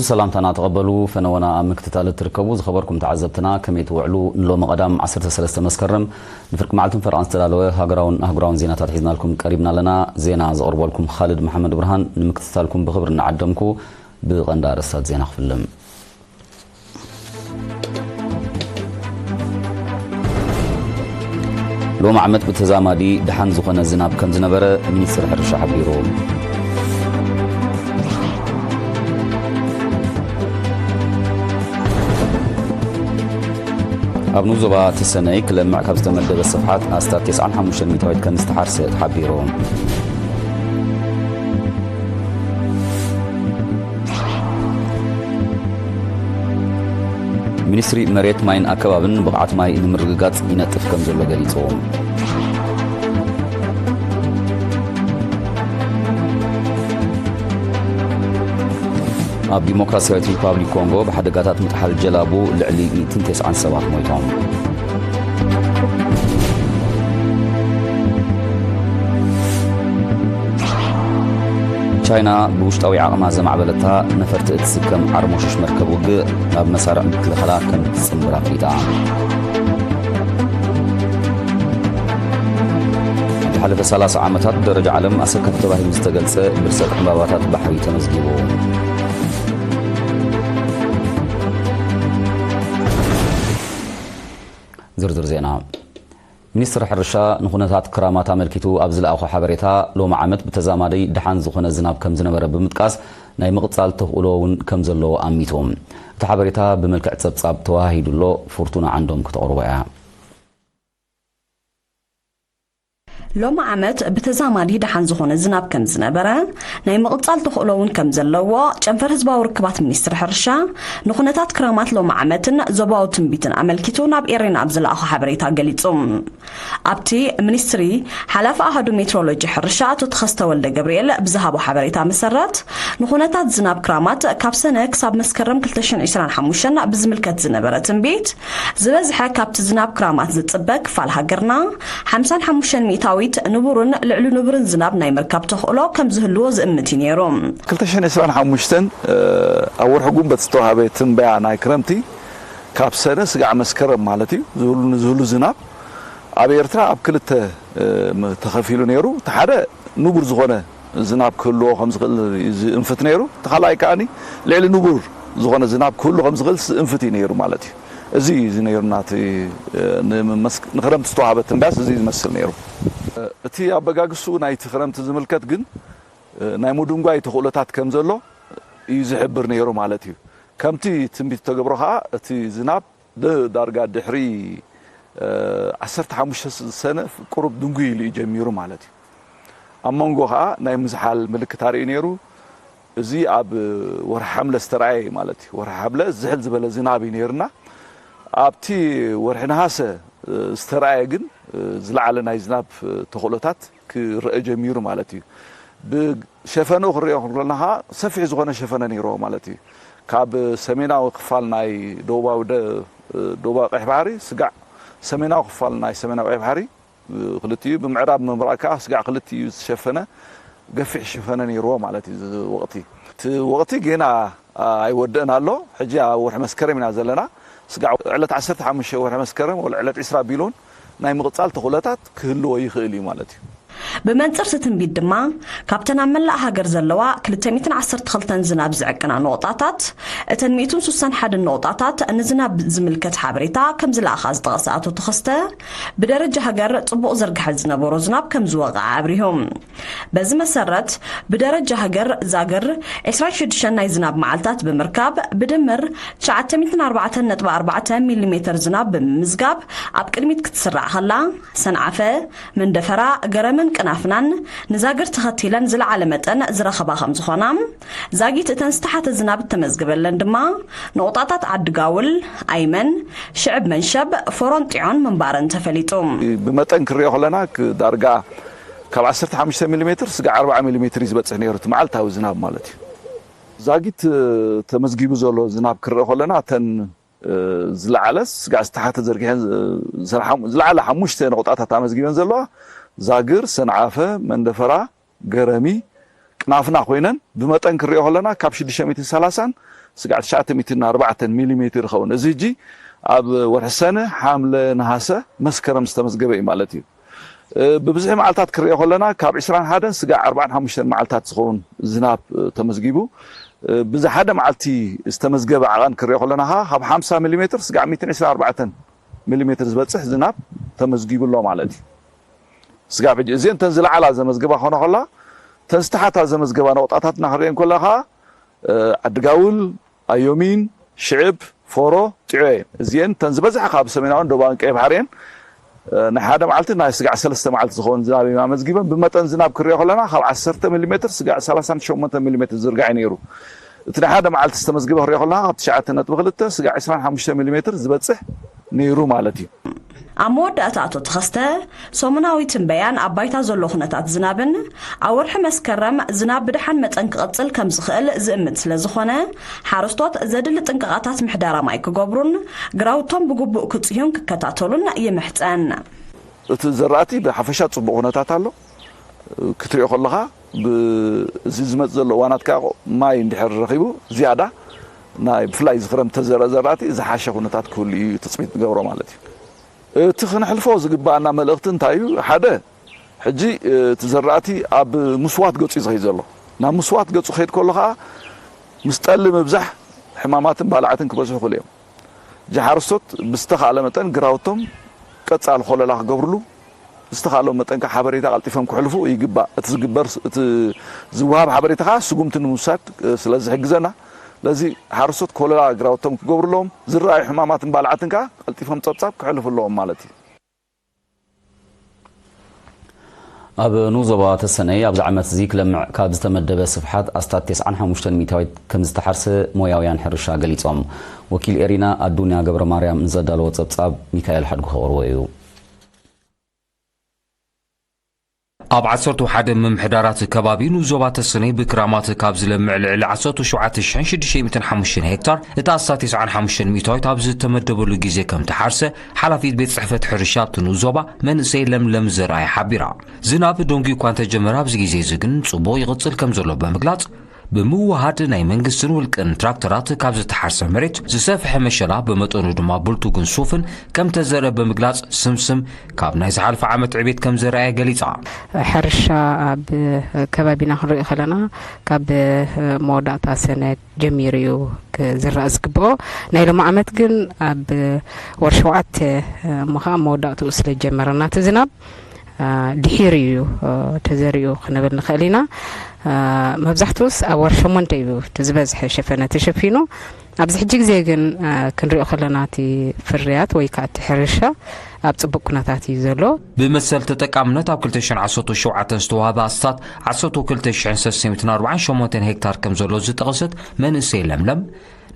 ሰላምታና ተቐበሉ። ፈነወና ኣብ ምክትታል እትርከቡ ዝኸበርኩም ተዓዘብትና፣ ከመይ ትውዕሉ? ንሎሚ ቀዳም ዓሰርተ ሰለስተ መስከረም ንፍርቂ መዓልትን ፈረቓን ዝተዳለወ ሃገራውን ኣህጉራውን ዜናታት ሒዝናልኩም ቀሪብና ኣለና። ዜና ዘቕርበልኩም ኻልድ መሓመድ ብርሃን። ንምክትታልኩም ብኽብሪ እናዓደምኩ፣ ብቐንዲ ኣርእስታት ዜና ክፍልም። ሎሚ ዓመት ብተዛማዲ ደሓን ዝኾነ ዝናብ ከም ዝነበረ ሚኒስትሪ ሕርሻ ሓቢሩ። ኣብ ንኡስ ዞባ ተሰነይ ክለምዕ ካብ ዝተመደበ ስፍሓት ኣስታት ተስዓን ሓሙሽተን ሚእታዊት ከም ዝተሓርሰ ተሓቢሩ። ሚኒስትሪ መሬት፣ ማይን ኣከባብን ብቕዓት ማይ ንምርግጋጽ ይነጥፍ ከም ዘሎ ገሊጹ። ኣብ ዲሞክራሲያዊት ሪፓብሊክ ኮንጎ ብሓደጋታት ምጥሓል ጀላቡ ልዕሊ ሚእትን ተስዓን ሰባት ሞይቶም። ቻይና ብውሽጣዊ ዓቕማ ዘማዕበለታ ነፈርቲ እትስከም ዓርሞሽሽ መርከብ ውግእ ናብ መሳርዕ ምክልኸላ ከም እትጽንብር ኣፍሊጣ። ኣብ ዝሓለፈ ሰላሳ ዓመታት ብደረጃ ዓለም ኣሰካፊ ተባሂሉ ዝተገልጸ ብርሰት ዕምባባታት ባሕሪ ተመዝጊቡ። ዝርዝር ዜና። ሚኒስትሪ ሕርሻ ንኹነታት ክራማት ኣመልኪቱ ኣብ ዝለኣኾ ሓበሬታ፣ ሎሚ ዓመት ብተዛማዲ ደሓን ዝኾነ ዝናብ ከም ዝነበረ ብምጥቃስ፣ ናይ ምቕጻል ተኽእሎ እውን ከም ዘለዎ ኣሚቱ። እቲ ሓበሬታ ብመልክዕ ጸብጻብ ተወሃሂዱ ኣሎ። ፍርቱና ዓንዶም ከተቕርቦ እያ። ሎሚ ዓመት ብተዛማዲ ደሓን ዝኾነ ዝናብ ከም ዝነበረ፣ ናይ ምቕጻል ተኽእሎ እውን ከም ዘለዎ ጨንፈር ህዝባዊ ርክባት ሚኒስትሪ ሕርሻ ንኹነታት ክራማት ሎሚ ዓመትን ዞባዊ ትንቢትን ኣመልኪቱ ናብ ኤሬና ኣብ ዝለኣኾ ሓበሬታ ገሊጹ። ኣብቲ ሚኒስትሪ ሓላፊ ኣሃዱ ሜትሮሎጂ ሕርሻ ኣቶ ተኸስተ ወልደ ገብርኤል ብዝሃቦ ሓበሬታ መሰረት፣ ንኹነታት ዝናብ ክራማት ካብ ሰነ ክሳብ መስከረም ክልተ ሽሕን ዕስራን ሓሙሽተን ብዝምልከት ዝነበረ ትንቢት፣ ዝበዝሐ ካብቲ ዝናብ ክራማት ዝጽበ ክፋል ሃገርና፣ ሓምሳን ሓሙሽተን ሚእታዊት ንቡርን ልዕሊ ንቡርን ዝናብ ናይ ምርካብ ተኽእሎ ከም ዝህልዎ ዝእምት እዩ ነይሩ። ክልተ ሽሕን ዕስራን ሓሙሽተን፣ እ፣ ኣብ ወርሒ ጉንበት ዝተዋሃበ ትንበያ ናይ ክረምቲ፣ ካብ ሰነ ስጋዕ መስከረም ማለት እዩ፣ ዝህሉ፣ ንዝህሉ ዝናብ ኣብ ኤርትራ ኣብ ክልተ፣ እ፣ ም-፣ ተኸፊሉ ነይሩ። እቲ ሓደ ንቡር ዝኾነ ዝናብ ክህልዎ ከም ዝኽእል እዩ ዝእንፍት ነይሩ። እቲ ካልኣይ ከኣኒ ልዕሊ ንቡር ዝኾነ ዝናብ ክህሉ ከም ዝኽእል ዝእንፍት እዩ ነይሩ ማለት እዩ። እዚ እዩ ነይሩ ናቲ፣ እ፣ ንመስ-፣ ንክረምቲ ዝተዋሃበ ትንበያስ እዚ ዝመስል ነይሩ። እ፣ እቲ ኣበጋግስኡ ናይቲ ክረምቲ ዝምልከት ግን፣ እ፣ ናይ ምድንጓይ ተኽእሎታት ከም ዘሎ እዩ ዝሕብር ነይሩ ማለት እዩ። ከምቲ ትንቢት ተገብሮ ኸኣ እቲ ዝናብ ድ-፣ ዳርጋ ድሕሪ፣ እ፣ ዓሰርተ ሓሙሽተ ሰነ ቁሩብ ድንጉይ ኢሉ እዩ ጀሚሩ ማለት እዩ። ኣብ መንጎ ኸኣ ናይ ምዝሓል ምልክት ኣርእዩ ነይሩ። እዚ ኣብ ወርሒ ሓምለ ዝተረኣየ እዩ ማለት እዩ። ወርሒ ሓምለ ዝሕል ዝበለ ዝናብ እዩ ነይርና። ኣብቲ ወርሒ ነሃሰ፣ እ፣ ዝተረኣየ ግን፣ እ፣ ዝለዓለ ናይ ዝናብ፣ እ፣ ተኽእሎታት ክረአ ጀሚሩ ማለት እዩ። ብሸፈንኡ ክንሪኦ ከለና ኸዓ ሰፊሕ ዝኾነ ሸፈነ ነይርዎ ማለት እዩ። ካብ ሰሜናዊ ክፋል ናይ ደቡባዊ ደ-፣ ደቡባዊ ቀይሕ ባሕሪ ስጋዕ ሰሜናዊ ክፋል ናይ ሰሜናዊ ቀይሕ ባሕሪ፣ እ፣ ክልቲኡ፣ ብምዕራብ ምብራቕ ከኣ ስጋዕ ክልቲኡ ዝሸፈነ ገፊሕ ሸፈነ ነይርዎ ማለት እዩ እዚ ወቕቲ። እቲ ወቕቲ ጌና ኣይወደእን ኣሎ። ሕጂ ኣብ ወርሒ መስከረም ኢና ዘለና። ስጋዕ ዕለት ዓሰርተ ሓሙሽተ ወርሒ መስከረም ወላ ዕለት ዕስራ ቢሉን ናይ ምቕጻል ተኽእሎታት ክህልዎ ይኽእል እዩ ማለት እዩ። ብመንጽር እቲ ትንቢት ድማ፣ ካብተን ኣብ መላእ ሃገር ዘለዋ ክልተ ሚእትን ዓሰርተ ክልተን ዝናብ ዝዕቅና ነቑጣታት፣ እተን ሚእትን ሱሳን ሓደን ነቑጣታት ንዝናብ ዝምልከት ሓበሬታ ከም ዝለኣኻ ዝጠቐሰ ኣቶ ተኸስተ፣ ብደረጃ ሃገር ጽቡቕ ዝርግሐ ዝነበሮ ዝናብ ከም ዝወቕዐ ኣብሪሁ። በዚ መሰረት፣ ብደረጃ ሃገር ዛግር ዕስራን ሽዱሽተን ናይ ዝናብ መዓልታት ብምርካብ፣ ብድምር ትሽዓተ ሚእትን ኣርባዕተን ነጥቢ ኣርባዕተ ሚሊሜተር ዝናብ ብምምዝጋብ ኣብ ቅድሚት ክትስራዕ ከላ፣ ሰንዓፈ፣ መንደፈራ፣ ገረምን ቅናፍናን ንዛግር ተኸቲለን ዝለዓለ መጠን ዝረኸባ ከም ዝኾና፣ ዛጊት እተን ዝተሓተ ዝናብ እተመዝገበለን ድማ ንቑጣታት ዓዲ ጋውል፣ ኣይመን፣ ሽዕብ መንሸብ፣ ፎሮን ጢዖን ምንባረን ተፈሊጡ። ብመጠን ክንሪኦ ከለና ክ-፣ ዳርጋ ካብ ዓሰርተ ሓሙሽተ ሚሊ ሜትር ስጋዕ ኣርብዓ ሚሊ ሜትር እዩ ዝበጽሕ ነይሩ፣ እቲ መዓልታዊ ዝናብ ማለት እዩ። ዛጊት፣ እ፣ ተመዝጊቡ ዘሎ ዝናብ ክረአ ከለና፣ እተን፣ እ፣ ዝለዓለ ስጋዕ ዝተሓተ ዘርጊሐን፣ እ፣ ዝለዓለ ሓሙሽተ ነቑጣታት ኣመዝጊበን ዘለዋ፣ ዛግር፣ ሰንዓፈ፣ መንደፈራ፣ ገረሚ፣ ቅናፍና ኮይነን፣ ብመጠን ክንሪኦ ከለና ካብ ሽዱሽተ ሚእትን ሰላሳን ስጋዕ ትሽዓተ ሚእትን ኣርባዕተን ሚሊሜትር ይኸውን። እዚ ሕጂ ኣብ ወርሒ ሰነ፣ ሓምለ፣ ነሃሰ፣ መስከረም ዝተመዝገበ እዩ ማለት እዩ። እ፣ ብብዝሒ መዓልታት ክርኦ ከለና ካብ ዕስራን ሓደን ስጋዕ ኣርባዓን ሓሙሽተን መዓልታት ዝኸውን ዝናብ፣ እ፣ ተመዝጊቡ። እ፣ ብዚ ሓደ መዓልቲ ዝተመዝገበ ዓቐን ክርኦ ከለና ኸዓ ካብ ሓምሳ ሚሊሜትር ስጋዕ ሚእትን ዕስራን ኣርባዕተን ሚሊሜትር ዝበጽሕ ዝናብ ተመዝጊቡ ኣሎ ማለት እዩ። ስጋብ ሕጂ እዚአን እተን ዝለዓላ ዘመዝገባ ክኾና ከላ፣ እተን ዝተሓታ ዘመዝገባ ነቑጣታትና ክርእየን ከለኻ፣ እ፣ ዓዲጋውል፣ ኣዮሚን፣ ሽዕብ፣ ፎሮ፣ ጢዖ እየን። እዚአን እተን ዝበዝሓ ካብ ሰሜናውን ደቡባውን ቀይሕ ባሕሪ እየን። እ፣ ናይ ሓደ መዓልቲ ናይ ስጋዕ ሰለስተ መዓልቲ ዝኸውን ዝናብ እዮም ኣመዝጊበን። ብመጠን ዝናብ ክሪኦ ከለና ካብ ዓሰርተ ሚሊሜትር ስጋዕ ሰላሳን ሸሞንተን ሚሊሜትር ዝርጋዕ እዩ ነይሩ። እቲ ናይ ሓደ መዓልቲ ዝተመዝገበ ክሪኦ ከለና ካብ ትሽዓተ ነጥቢ ክልተ ስጋዕ ዕስራን ሓሙሽተ ሚሊሜትር ዝበጽሕ ነይሩ ማለት እዩ። ኣብ መወዳእታ ኣቶ ተኸስተ፣ ሰሙናዊ ትንበያን ኣብ ባይታ ዘሎ ኩነታት ዝናብን ኣብ ወርሒ መስከረም ዝናብ ብደሓን መጠን ክቕጽል ከም ዝኽእል ዝእምት ስለ ዝኾነ፣ ሓረስቶት ዘድሊ ጥንቃቐታት ምሕደራ ማይ ክገብሩን ግራውቶም ብግቡእ ክጽህዩን ክከታተሉን ይምሕጸን። እቲ ዘራእቲ ብሓፈሻ ጽቡቕ ኩነታት ኣሎ። ክትሪኦ ከለኻ፣ ብ-፣ እዚ ዝመጽእ ዘሎ እዋናት ከኣ ማይ እንድሕር ረኺቡ፣ ዝያዳ ናይ ብፍላይ እዚ ክረምቲ ተዘርአ ዘራእቲ ዝሓሸ ኩነታት ክህሉ እዩ ትጽቢት ንገብሮ ማለት እዩ። እቲ ክንሕልፎ ዝግባኣና መልእኽቲ እንታይ እዩ? ሓደ፣ ሕጂ፣ እ፣ እቲ ዘራእቲ ኣብ ምስዋት ገጹ እዩ ዝኸይድ ዘሎ። ናብ ምስዋት ገጹ ክኸይድ ከሎ ከኣ፣ ምስ ጠሊ ምብዛሕ ሕማማትን ባልዓትን ክበዝሑ ይኽእሉ እዮም። ሕጂ ሓረስቶት ብዝተኻእለ መጠን ግራውቶም ቀጻሊ ኮለላ ክገብርሉ፣ ብዝተኻእሎም መጠን ከኣ ሓበሬታ ቀልጢፎም ክሕልፉ ይግባእ። እቲ ዝግበር፣ እቲ ዝወሃብ ሓበሬታ ከኣ ስጉምቲ ንምውሳድ፣ እ፣ ስለ ዝሕግዘና፣ ስለዚ ሓረስቶት ኮለላ ግራውቶም ክገብሩ ኣለዎም። ዝረኣዩ ሕማማትን ባልዓትን ከኣ ቀልጢፎም ጸብጻብ ክሕልፉ ኣለዎም ማለት እዩ። ኣብ ንኡስ ዞባ ተሰነይ ኣብዚ ዓመት እዚ ክለምዕ ካብ ዝተመደበ ስፍሓት ኣስታት ተስዓን ሓሙሽተን ሚእታዊት ከም ዝተሓርሰ ሞያውያን ሕርሻ ገሊጾም። ወኪል ኤሪና ኣዱንያ ገብረ ማርያም ንዘዳለዎ ጸብጻብ ሚካኤል ሓድጉ ከቕርቦ እዩ። ኣብ ዓሰርተ ሓደ ምምሕዳራት ከባቢ ንኡስ ዞባ ተሰነይ ብክራማት ካብ ዝለምዕ ልዕሊ ዓሰርተ ሸውዓተ ሽሕን ሽዱሽተ ሚእትን ሓሙሽተን ሄክታር፣ እቲ ኣስታት ተስዓን ሓሙሽተን ሚእታዊት ኣብ ዝተመደበሉ ግዜ ከም ተሓርሰ ሓላፊት ቤት ጽሕፈት ሕርሻ ኣብቲ ንኡስ ዞባ መንእሰይ ለምለም ዘርኣይ ሓቢራ። ዝናብ ደንጉዩ እኳ እንተጀመረ፣ ኣብዚ ግዜ እዚ ግን ጽቡቕ ይቕጽል ከም ዘሎ ብምግላጽ፣ ብምውሃድ ናይ መንግስትን ውልቅን ትራክተራት ካብ ዝተሓርሰ መሬት ዝሰፍሐ መሸላ፣ ብመጠኑ ድማ ብልቱግን ሱፍን ከም ተዘርአ ብምግላጽ፣ ስምስም ካብ ናይ ዝሓለፈ ዓመት ዕቤት ከም ዘርኣየ ገሊጻ። ሕርሻ ኣብ ከባቢና ክንሪኦ ከለና፣ ካብ መወዳእታ ሰነ ጀሚሩ እዩ ክዝራእ ዝግብኦ። ናይ ሎሚ ዓመት ግን ኣብ ወር ሸውዓተ እሞ ኸዓ መወዳእትኡ ስለ ዝጀመረና እቲ ዝናብ፣ አ፣ ድሒሩ እዩ፣ አ፣ ተዘሪኡ ክንብል ንኽእል ኢና። አ፣ መብዛሕትኡስ ኣብ ወር ሸሞንተ እዩ እቲ ዝበዝሐ ሸፈነ ተሸፊኑ። ኣብዚ ሕጂ ግዜ ግን፣ አ፣ ክንሪኦ ከለና እቲ ፍርያት ወይ ከዓ እቲ ሕርሻ ኣብ ጽቡቕ ኩነታት እዩ ዘሎ። ብመሰል ተጠቃምነት ኣብ ክልተ ሽሕን ዓሰርተ ሸውዓተን ዝተዋህበ ኣስታት ዓሰርተ ክልተ ሽሕን ሰለስተ ሚእትን ኣርባዓን ሸሞንተን ሄክታር ከም ዘሎ ዝጠቐሰት መንእሰይ ለምለም፣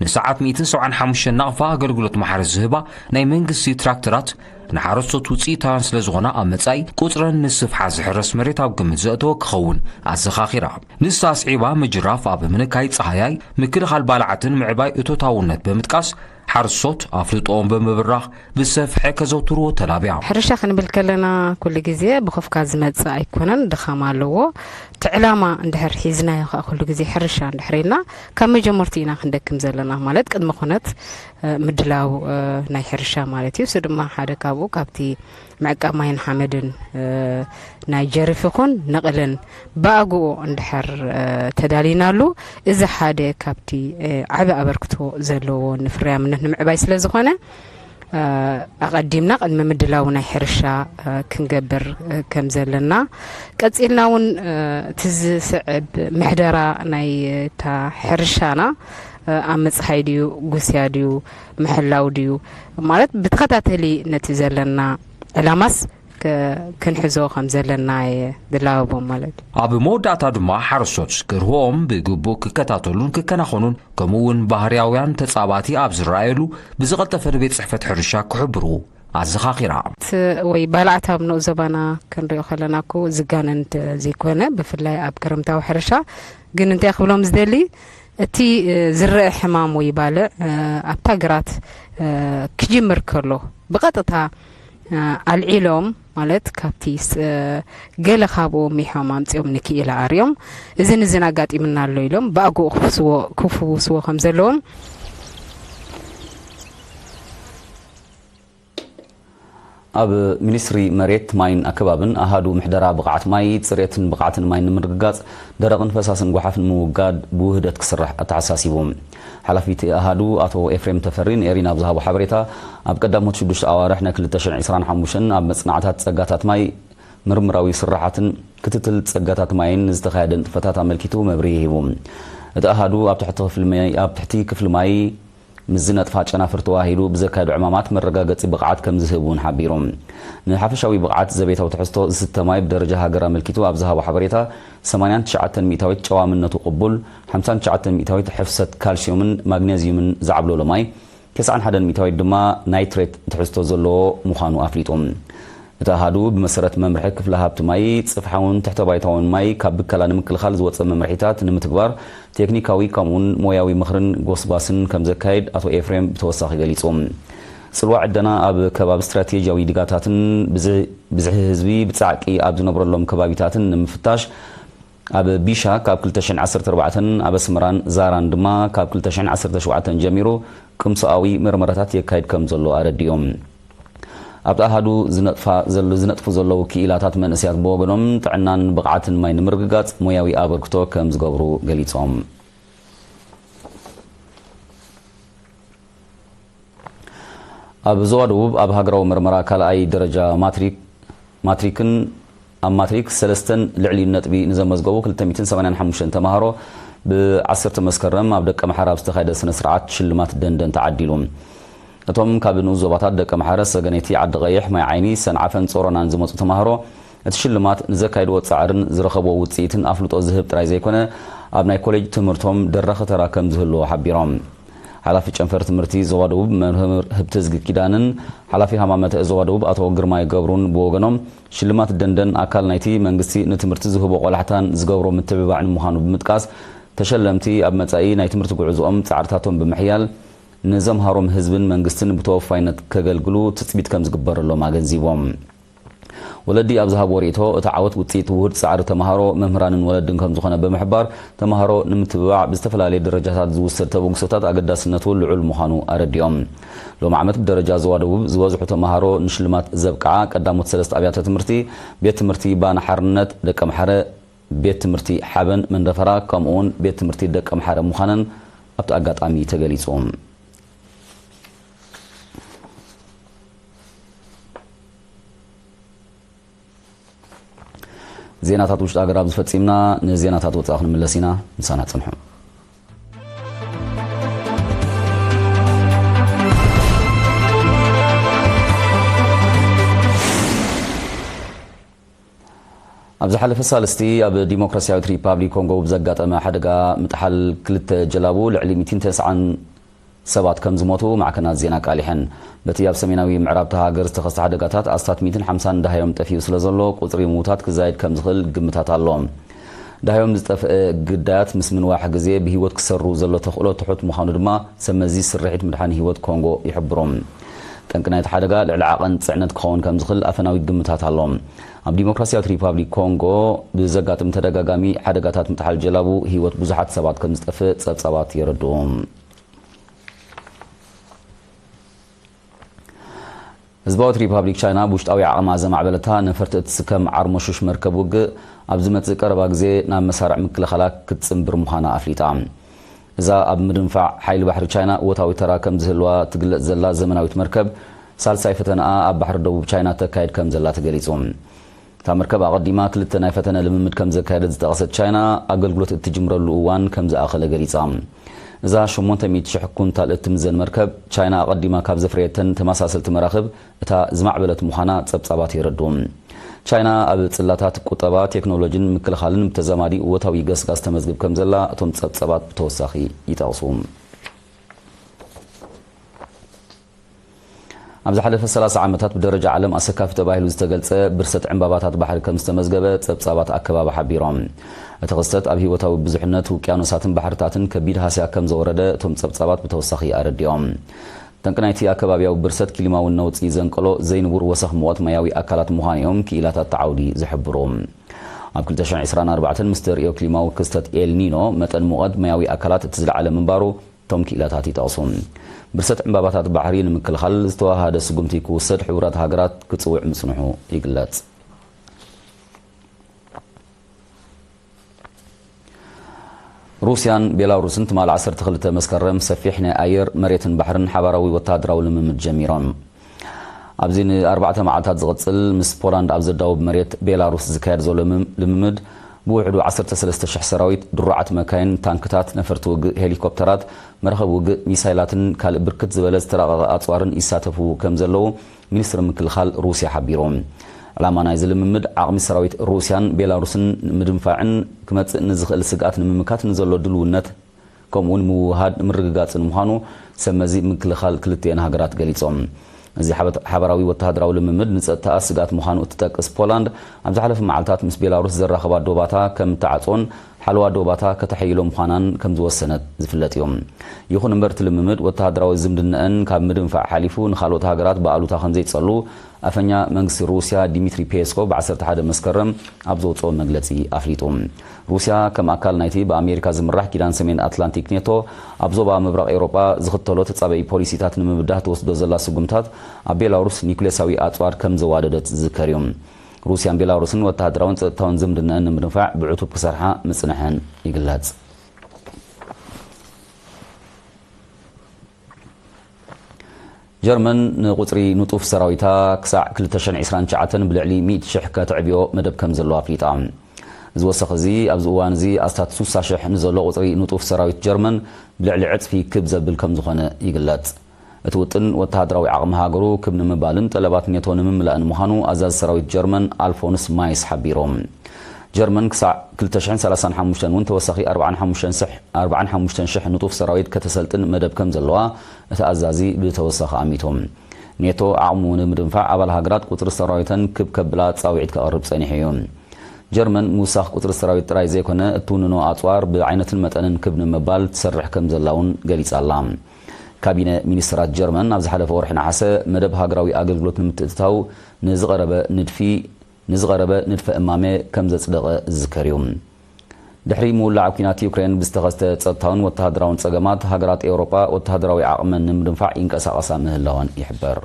ንሰዓት ሚእትን ሰብዓን ሓሙሽተን ናቕፋ ኣገልግሎት ማሕረስ ዝህባ ናይ መንግስቲ ትራክተራት ንሓረስቶት ውፅኢታውያን ስለ ዝኾና፣ ኣብ መጻኢ ቁፅረን ንስፍሓ ዝሕረስ መሬት ኣብ ግምት ዘእተወ ክኸውን ኣዘኻኺራ። ንሳ ኣስዒባ፣ ምጅራፍ ኣብ ምንካይ ጻህያይ፣ ምክልኻል ባልዓትን ምዕባይ እቶታውነት ብምጥቃስ፣ ሓረስቶት ኣፍልጦኦም ብምብራኽ ብሰፍሐ ከዘውትርዎ ተላብያ። ሕርሻ ክንብል ከለና ኩሉ ግዜ ብኸፍካ ዝመጽእ ኣይኮነን፣ ድኻም ኣለዎ። እቲ ዕላማ እንድሕር ሒዝናዮ ከኣ ኩሉ ግዜ ሕርሻ እንድሕር ኢልና ካብ መጀመርቱ ኢና ክንደክም ዘለና፣ ማለት ቅድመ ኩነት፣ እ፣ ምድላው፣ እ፣ ናይ ሕርሻ ማለት እዩ። እሱ ድማ ሓደ ካብኡ ካብቲ ምዕቃብ ማይን ሓመድን፣ እ፣ ናይ ጀሪፍ ይኹን ነቕልን ብኣግኡ እንድሕር፣ እ፣ ተዳሊናሉ፣ እዚ ሓደ ካብቲ፣ እ፣ ዓቢ ኣበርክቶ ዘለዎ ንፍርያምነት ንምዕባይ ስለ ዝኾነ፣ እ፣ ኣቐዲምና ቅድሚ ምድላው ናይ ሕርሻ፣ እ፣ ክንገብር፣ እ፣ ከም ዘለና፣ ቀጺልና እውን፣ እ፣ እቲ ዝስዕብ ምሕደራ ናይ እታ ሕርሻና፣ እ፣ ኣብ ምጽሃይ ድዩ፣ ጉስያ ድዩ፣ ምሕላው ድዩ፣ ማለት ብተኸታተሊ ነቲ ዘለና ዕላማስ ክ-፣ ክንሕዞ ከም ዘለና እየ ዝላበቦም ማለት እዩ። ኣብ መወዳእታ ድማ ሓረስቶት ክርህኦም ብግቡእ ክከታተሉን ክከናኸኑን፣ ከምኡ እውን ባህርያውያን ተጻባእቲ ኣብ ዝረኣየሉ ብዝቐልጠፈ ንቤት ጽሕፈት ሕርሻ ክሕብሩ ኣዘኻኺራ። ት-፣ ወይ ባልዓት ኣብ ንኡስ ዞባና ክንሪኦ ከለና እኮ ዝጋነን ተ-፣ ዘይኮነ፣ ብፍላይ ኣብ ክረምታዊ ሕርሻ ግን እንታይ ክብሎም ዝደሊ፣ እቲ፣ እ፣ ዝረአ ሕማም ወይ ባልዕ፣ እ፣ ኣብታ ግራት፣ እ፣ ክጅምር ከሎ ብቐጥታ፣ እ፣ ኣልዒሎም ማለት ካብቲ ስ- ገለ ካብኡ ሚሖም ኣምጺኦም ንክኢላ ኣርዮም፣ እዝን እዝን ኣጋጢምና ኣሎ ኢሎም ብኣግኡ ክፍስዎ ክፍውስዎ ከም ዘለዎም። ኣብ ሚኒስትሪ መሬት፣ ማይን ኣከባብን ኣሃዱ ምሕደራ ብቕዓት ማይ፣ ጽሬትን ብቕዓትን ማይን ንምርግጋጽ ደረቕን ፈሳስን ጓሓፍ ንምውጋድ ብውህደት ክስራሕ ኣተሓሳሲቡ። ሓላፊ እቲ ኣሃዱ ኣቶ ኤፍሬም ተፈሪ ንኤሪና ኣብ ዝሃቦ ሓበሬታ፣ ኣብ ቀዳሞት ሽዱሽተ ኣዋርሕ ናይ ክልተ ሽሕን ዕስራን ሓሙሽተን ኣብ መጽናዕታት ጸጋታት ማይ፣ ምርምራዊ ስራሓትን ክትትል ጸጋታት ማይን ዝተኻየደ ንጥፈታት ኣመልኪቱ መብርሂ ሂቡ። እቲ ኣሃዱ ኣብ ትሕቲ ክፍሊ ማይ፣ ኣብ ትሕቲ ክፍሊ ማይ ምስ ዝነጥፋ ጨናፍር ተዋሂዱ ብዘካየዱ ዕማማት መረጋገጺ ብቕዓት ከም ዝህብ እውን ሓቢሩ። ንሓፈሻዊ ብቕዓት ዘቤታዊ ትሕዝቶ ዝስተ ማይ ብደረጃ ሃገር ኣመልኪቱ ኣብ ዝሃቦ ሓበሬታ፣ ሰማንያን ትሽዓተን ሚእታዊት ጨዋምነቱ ቅቡል፣ ሓምሳን ትሽዓተን ሚእታዊት ሕፍሰት ካልሲዮምን ማግኔዝዩምን ዝዓብለሎ ማይ፣ ተስዓን ሓደን ሚእታዊት ድማ ናይትሬት ትሕዝቶ ዘለዎ ምዃኑ ኣፍሊጡ። እቲ ኣሃዱ ብመሰረት መምርሒ ክፍሊ ሃብቲ ማይ፣ ጽፍሓውን ትሕተ ባይታውን ማይ ካብ ብከላ ንምክልኻል ዝወጸ መምርሒታት ንምትግባር ቴክኒካዊ ከምኡውን ሞያዊ ምኽርን ጎስጓስን ከም ዘካየድ ኣቶ ኤፍሬም ብተወሳኺ ገሊጹ። ጽልዋ ዕደና ኣብ ከባቢ ስትራቴጂያዊ ዲጋታትን ብዝሒ ብዝሒ ህዝቢ ብጻዕቂ ኣብ ዝነብረሎም ከባቢታትን ንምፍታሽ፣ ኣብ ቢሻ ካብ ክልተ ሽሕን ዓሰርተ ኣርባዕተን፣ ኣብ ኣስመራን ዛራን ድማ ካብ ክልተ ሽሕን ዓሰርተ ሸውዓተን ጀሚሩ ቅምሶኣዊ መርመራታት የካይድ ከም ዘሎ ኣረዲኦም። ኣብቲ ኣሃዱ ዝነጥፋ ዘሎ ዝነጥፉ ዘለዉ ክኢላታት መንእሰያት ብወገኖም ጥዕናን ብቕዓትን ማይ ንምርግጋጽ ሞያዊ ኣበርክቶ ከም ዝገብሩ ገሊጾም። ኣብ ዞባ ደቡብ ኣብ ሃገራዊ መርመራ ካልኣይ ደረጃ ማትሪክ ማትሪክን ኣብ ማትሪክ ሰለስተን ልዕሊ ነጥቢ ንዘመዝገቡ ክልተ ሚእትን ሰማንያን ሓሙሽተን ተማሃሮ ብ ዓሰርተ መስከረም ኣብ ደቀምሓረ ኣብ ዝተኻየደ ስነ ስርዓት ሽልማት ደንደን ተዓዲሉ። እቶም ካብ ንኡስ ዞባታት ደቀምሓረ፣ ሰገነይቲ፣ ዓዲ ቀይሕ፣ ማይ ዓይኒ፣ ሰንዓፈን ጾሮናን ዝመጹ ተማሃሮ እቲ ሽልማት ንዘካየድዎ ጻዕርን ዝረኸብዎ ውጽኢትን ኣፍልጦ ዝህብ ጥራይ ዘይኮነ ኣብ ናይ ኮሌጅ ትምህርቶም ደራኺ ተራ ከም ዝህልዎ ሓቢሮም። ሓላፊ ጨንፈር ትምህርቲ ዞባ ደቡብ መምህር ህብተዝጊ ኪዳንን ሓላፊ ሃማመተ ዞባ ደቡብ ኣቶ ግርማይ ገብሩን ብወገኖም፣ ሽልማት ደንደን ኣካል ናይቲ መንግስቲ ንትምህርቲ ዝህቦ ቆላሕታን ዝገብሮ ምትብባዕን ምዃኑ ብምጥቃስ፣ ተሸለምቲ ኣብ መጻኢ ናይ ትምህርቲ ጉዕዝኦም ጻዕርታቶም ብምሕያል ንዘምሃሮም ህዝብን መንግስትን ብተወፋይነት ከገልግሉ ትጽቢት ከም ዝግበረሎም ኣገንዚቦም። ወለዲ ኣብ ዝሃብዎ ርእይቶ፣ እቲ ዓወት ውጽኢት ውሁድ ጻዕሪ ተማሃሮ፣ መምህራንን ወለድን ከም ዝኾነ ብምሕባር፣ ተማሃሮ ንምትብባዕ ብዝተፈላለየ ደረጃታት ዝውሰድ ተበግሶታት ኣገዳስነቱ ልዑል ምዃኑ ኣረዲኦም። ሎሚ ዓመት ብደረጃ ዞባ ደቡብ ዝበዝሑ ተማሃሮ ንሽልማት ዘብቅዓ ቀዳሞት ሰለስተ ኣብያተ ትምህርቲ፣ ቤት ትምህርቲ ባና ሓርነት ደቀምሓረ፣ ቤት ትምህርቲ ሓበን መንደፈራ፣ ከምኡውን ቤት ትምህርቲ ደቀምሓረ ምዃነን ኣብቲ ኣጋጣሚ ተገሊጹ። ዜናታት ውሽጢ ሃገር ኣብዚ ፈጺምና። ንዜናታት ወጻኢ ክንምለስ ኢና። ምሳና ጽንሑ። ኣብ ዝሓለፈ ሳልስቲ ኣብ ዲሞክራሲያዊት ሪፓብሊክ ኮንጎ ብዘጋጠመ ሓደጋ ምጥሓል ክልተ ጀላቡ ልዕሊ ሚእትን ተስዓን ሰባት ከም ዝሞቱ ማዕከናት ዜና ኣቃሊሐን። በቲ ኣብ ሰሜናዊ ምዕራብ እታ ሃገር ዝተኸስተ ሓደጋታት ኣስታት ሚእትን ሓምሳን ደሃዮም ጠፊኡ ስለ ዘሎ፣ ቁጽሪ ምዉታት ክዛየድ ከም ዝኽእል ግምታት ኣሎ። ደሃዮም ዝጠፍአ ግዳያት ምስ ምንዋሕ ግዜ ብህይወት ክሰሩ ዘሎ ተኽእሎ ትሑት ምዃኑ ድማ ሰብ መዚ ስርሒት ምድሓን ህይወት ኮንጎ ይሕብሩ። ጠንቂ ናይቲ ሓደጋ ልዕሊ ዓቐን ጽዕነት ክኸውን ከም ዝኽእል ኣፈናዊ ግምታት ኣሎ። ኣብ ዲሞክራሲያዊት ሪፓብሊክ ኮንጎ ብዘጋጥም ተደጋጋሚ ሓደጋታት ምጥሓል ጀላቡ ህይወት ብዙሓት ሰባት ከም ዝጠፍእ ጸብጻባት የረድኡ። ህዝባዊት ሪፓብሊክ ቻይና ብውሽጣዊ ዓቕማ ዘማዕበለታ ነፈርቲ እትስከም ዓርሞሹሽ መርከብ ውግእ ኣብ ዝመጽእ ቀረባ ግዜ ናብ መሳርዕ ምክልኻላ ክትጽንብር ምዃና ኣፍሊጣ። እዛ ኣብ ምድንፋዕ ሓይሊ ባሕሪ ቻይና እወታዊ ተራ ከም ዝህልዋ ትግለጽ ዘላ ዘመናዊት መርከብ፣ ሳልሳይ ፈተነኣ ኣብ ባሕሪ ደቡብ ቻይና ተካይድ ከም ዘላ ተገሊጹ። እታ መርከብ ኣቐዲማ ክልተ ናይ ፈተነ ልምምድ ከም ዘካየደት ዝጠቐሰት ቻይና፣ ኣገልግሎት እትጅምረሉ እዋን ከም ዝኣኸለ ገሊጻ። እዛ ሸሞንተ ሚእቲ ሽሕ ኩንታል እትምዘን መርከብ፣ ቻይና ኣቐዲማ ካብ ዘፍረየተን ተመሳሰልቲ መራኽብ እታ ዝማዕበለት ምዃና ጸብጻባት የረድኡ። ቻይና ኣብ ጽላታት ቁጠባ፣ ቴክኖሎጂን ምክልኻልን ብተዛማዲ እወታዊ ገስጋስ ተመዝግብ ከም ዘላ እቶም ጸብጻባት ብተወሳኺ ይጠቕሱ። ኣብ ዝሓለፈ ሰላሳ ዓመታት ብደረጃ ዓለም ኣሰካፊ ተባሂሉ ዝተገልጸ ብርሰት ዕምባባታት ባሕሪ ከም ዝተመዝገበ ጸብጻባት ኣከባቢ ሓቢሮም። እቲ ክስተት ኣብ ህይወታዊ ብዙሕነት ውቅያኖሳትን ባሕርታትን ከቢድ ሃስያ ከም ዘወረደ እቶም ጸብጻባት ብተወሳኺ ኣረዲኦም። ጠንቂ ናይቲ ኣከባብያዊ ብርሰት ክሊማዊ ነውጺ ዘንቀሎ ዘይንቡር ወሰኽ ሙቐት ማያዊ ኣካላት ምዃኑ እዮም ክኢላታት እቲ ዓውዲ ዝሕብሩ። ኣብ ክልተ ሽሕን ዕስራን ኣርባዕተን ምስ ተርእዮ ክሊማዊ ክስተት ኤል ኒኖ፣ መጠን ሙቐት ማያዊ ኣካላት እቲ ዝለዓለ ምንባሩ እቶም ክኢላታት ይጠቕሱ። ብርሰት ዕምባባታት ባሕሪ ንምክልኻል ዝተወሃደ ስጉምቲ ክውሰድ ሕቡራት ሃገራት ክጽውዕ ምጽንሑ ይግለጽ። ሩስያን ቤላሩስን ትማል ዓሰርተ ክልተ መስከረም ሰፊሕ ናይ ኣየር፣ መሬትን ባሕርን ሓባራዊ ወተሃደራዊ ልምምድ ጀሚሮም። ኣብዚ ንኣርባዕተ መዓልታት ዝቕጽል፣ ምስ ፖላንድ ኣብ ዘዳውብ መሬት ቤላሩስ ዝካየድ ዘሎ ልም-፣ ልምምድ፣ ብውሕዱ ዓሰርተ ሰለስተ ሽሕ ሰራዊት፣ ድሩዓት መካይን፣ ታንክታት፣ ነፈርቲ ውግእ፣ ሄሊኮፕተራት፣ መራኸብ ውግእ፣ ሚሳይላትን ካልእ ብርክት ዝበለ ዝተራቐቐ ኣጽዋርን ይሳተፉ ከም ዘለዉ ሚኒስትሪ ምክልኻል ሩስያ ሓቢሩ። ዕላማ ናይዚ ልምምድ፣ ዓቕሚ ሰራዊት ሩስያን ቤላሩስን ንምድንፋዕን ክመጽእ ንዝኽእል ስግኣት ንምምካት ንዘሎ ድልውነት፣ ከምኡውን ምውህሃድ ንምርግጋጽን ምዃኑ ሰብ መዚ ምክልኻል ክልቲኤን ሃገራት ገሊጾም። እዚ ሓበት-፣ ሓባራዊ ወተሃደራዊ ልምምድ ንጸጥታኣ ስግኣት ምዃኑ እትጠቅስ ፖላንድ፣ ኣብ ዝሓለፈ መዓልታት ምስ ቤላሩስ ዘራኽባ ዶባታ ከም እትዓጽዎን ሓለዋ ዶባታ ከተሐይሎ ምዃናን ከም ዝወሰነት ዝፍለጥ እዩ። ይኹን እምበር፣ እቲ ልምምድ ወተሃደራዊ ዝምድነአን ካብ ምድንፋዕ ሓሊፉ ንኻልኦት ሃገራት ብኣሉታ ከም ዘይጸሉ ኣፈኛ መንግስቲ ሩስያ ዲሚትሪ ፔስኮ ብ ዓሰርተ ሓደ መስከረም ኣብ ዘውጽኦ መግለጺ ኣፍሊጡ። ሩስያ ከም ኣካል ናይቲ ብኣሜሪካ ዝምራሕ ኪዳን ሰሜን ኣትላንቲክ ኔቶ፣ ኣብ ዞባ ምብራቕ ኤውሮጳ ዝኽተሎ ተጻባኢ ፖሊሲታት ንምብዳህ ትወስዶ ዘላ ስጉምታት ኣብ ቤላሩስ ኒኩሌሳዊ ኣጽዋር ከም ዘዋደደት ዝዝከር እዩ። ሩስያን ቤላሩስን ወተሃደራውን ጸጥታውን ዝምድነአን ንምድንፋዕ ብዕቱብ ክሰርሓ ምጽንሐን ይግለጽ። ጀርመን ንቁጽሪ ንጡፍ ሰራዊታ ክሳዕ ክልተ ሽሕን ዕስራን ትሽዓተን ብልዕሊ ሚእቲ ሽሕ ከተዕብዮ መደብ ከም ዘለዋ ኣፍሊጣ። እዚ ወሰኽ እዚ ኣብዚ እዋን እዚ ኣስታት ሱሳ ሽሕ ንዘሎ ቁጽሪ ንጡፍ ሰራዊት ጀርመን ብልዕሊ ዕጽፊ ክብ ዘብል ከም ዝኾነ ይግለጽ። እቲ ውጥን ወተሃደራዊ ዓቕሚ ሃገሩ ክብ ንምባልን ጠለባት ኔቶ ንምምላእን ምዃኑ ኣዛዚ ሰራዊት ጀርመን ኣልፎንስ ማይስ ሓቢሩ። ጀርመን ክሳዕ ክልተ ሽሕን ሰላሳን ሓሙሽተን እውን ተወሳኺ ኣርባዓን ሓሙሽተን ሽሕ፣ ኣርባዓን ሓሙሽተን ሽሕ ንጡፍ ሰራዊት ከተሰልጥን መደብ ከም ዘለዋ እቲ ኣዛዚ ብተወሳኺ ኣሚቱ። ኔቶ ዓቕሙ ንምድንፋዕ ኣባል ሃገራት ቁጽሪ ሰራዊተን ክብ ከብላ ጻውዒት ከቕርብ ጸኒሑ እዩ። ጀርመን ምውሳኽ ቁጽሪ ሰራዊት ጥራይ ዘይኮነ፣ እትውንኖ ኣጽዋር ብዓይነትን መጠንን ክብ ንምባል ትሰርሕ ከም ዘላ እውን ገሊጻ ኣላ። ካቢነ ሚኒስትራት ጀርመን ኣብ ዝሓለፈ ወርሒ ነሓሰ መደብ ሃገራዊ ኣገልግሎት ንምትእትታው ንዝቐረበ ንድፊ፣ ንዝቐረበ ንድፈ እማመ ከም ዘጽደቐ ዝዝከር እዩ። ድሕሪ ምውላዕ ኲናት ዩክሬን ብዝተኸስተ ጸጥታውን ወተሃደራውን ጸገማት፣ ሃገራት ኤውሮጳ ወተሃደራዊ ዓቕመን ንምድንፋዕ ይንቀሳቐሳ ምህላወን ይሕበር።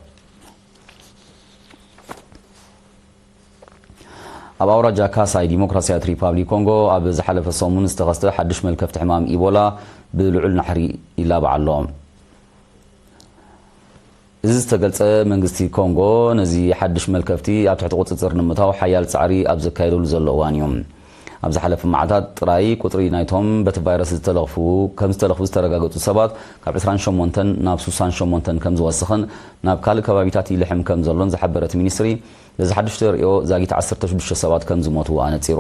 ኣብ ኣውራጃ ካሳይ ዲሞክራሲያዊት ሪፓብሊክ ኮንጎ ኣብ ዝሓለፈ ሰሙን ዝተኸስተ ሓድሽ መልከፍቲ ሕማም ኢቦላ ብልዑል ናሕሪ ይላባዕ ኣሎ። እዚ ዝተገልጸ መንግስቲ ኮንጎ ነዚ ሓድሽ መልከፍቲ ኣብ ትሕቲ ቁጽጽር ንምእታው ሓያል ጻዕሪ ኣብ ዘካየደሉ ዘሎ እዋን እዩ። ኣብ ዝሓለፈ መዓልታት ጥራይ ቁጽሪ ናይቶም በቲ ቫይረስ ዝተለኽፉ፣ ከም ዝተለኽፉ ዝተረጋገጹ ሰባት ካብ ዕስራን ሸሞንተን ናብ ሱሳን ሸሞንተን ከም ዝወሰኸን ናብ ካልእ ከባቢታት ይልሕም ከም ዘሎን ዝሓበረ እቲ ሚኒስትሪ፣ በዚ ሓድሽ ተርእዮ ዛጊት ዓሰርተ ሽዱሽተ ሰባት ከም ዝሞቱ ኣነጺሩ።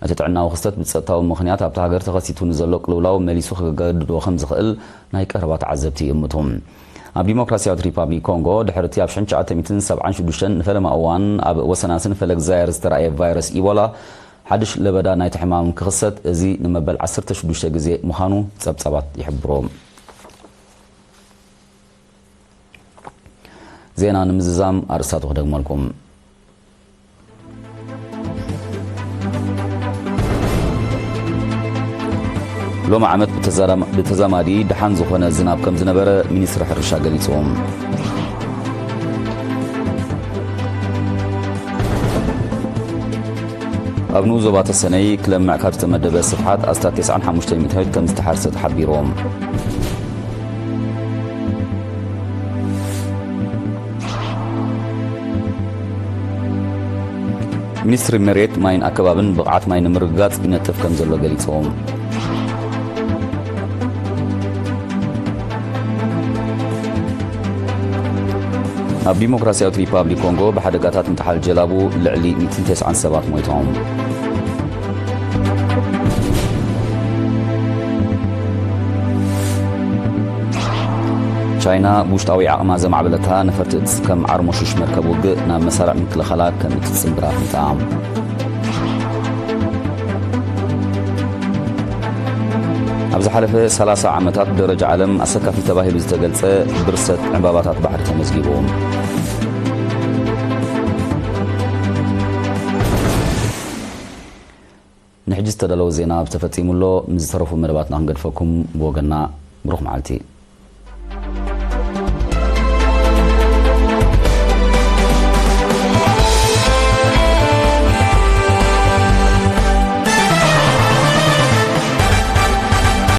እቲ ጥዕናዊ ክስተት ብጸጥታዊ ምኽንያት ኣብታ ሃገር ተኸሲቱ ንዘሎ ቅልውላው መሊሱ ከገድዶ ከም ዝኽእል ናይ ቀረባ ተዓዘብቲ ይእምቱ። ኣብ ዲሞክራሲያዊት ሪፓብሊክ ኮንጎ፣ ድሕሪ እቲ ኣብ ሽሕን ትሽዓተ ሚእትን ሰብዓን ሽዱሽተን ንፈለማ እዋን ኣብ ወሰናስን ፈለግ ዛየር ዝተራእየ ቫይረስ ኢቦላ፣ ሓድሽ ለበዳ ናይቲ ሕማም ክኽሰት፣ እዚ ንመበል ዓሰርተ ሽዱሽተ ግዜ ምዃኑ ጸብጻባት ይሕብሩ። ዜና ንምዝዛም ኣርእስታቱ ክደግመልኩም። ሎሚ ዓመት ብተዛዳማ-፣ ብተዛማዲ ደሓን ዝኾነ ዝናብ ከም ዝነበረ ሚኒስትሪ ሕርሻ ገሊጹ። ኣብ ንኡስ ዞባ ተሰነይ ክለምዕ ካብ ዝተመደበ ስፍሓት ኣስታት ተስዓን ሓሙሽተን ሚእታዊት ከም ዝተሓርሰ ተሓቢሩ። ሚኒስትሪ መሬት፣ ማይን ኣከባብን ብቕዓት ማይ ንምርግጋጽ ይነጥፍ ከም ዘሎ ገሊጹ። ኣብ ዲሞክራሲያዊት ሪፓብሊክ ኮንጎ ብሓደጋታት ምጥሓል ጀላቡ ልዕሊ ሚእትን ተስዓን ሰባት ሞይቶም። ቻይና ብውሽጣዊ ዓቕማ ዘማዕበለታ ነፈርቲ እትስከም ዓርሞሹሽ መርከብ ውግእ ናብ መሳርዕ ምክልኻላ ከም እትጽንብር ኣፍሊጣ። ኣብዚ ሓለፈ ሰላሳ ዓመታት ደረጃ ዓለም ኣሰካፊ ተባሂሉ ዝተገልጸ ብርሰት ዕምባባታት ባሕሪ ተመዝጊቡ። ንሕጂ ዝተዳለወ ዜና ተፈጺሙ ኣሎ። ምስ ዝተረፉ መደባትና ክንገድፈኩም ብወገንና ብሩኽ መዓልቲ።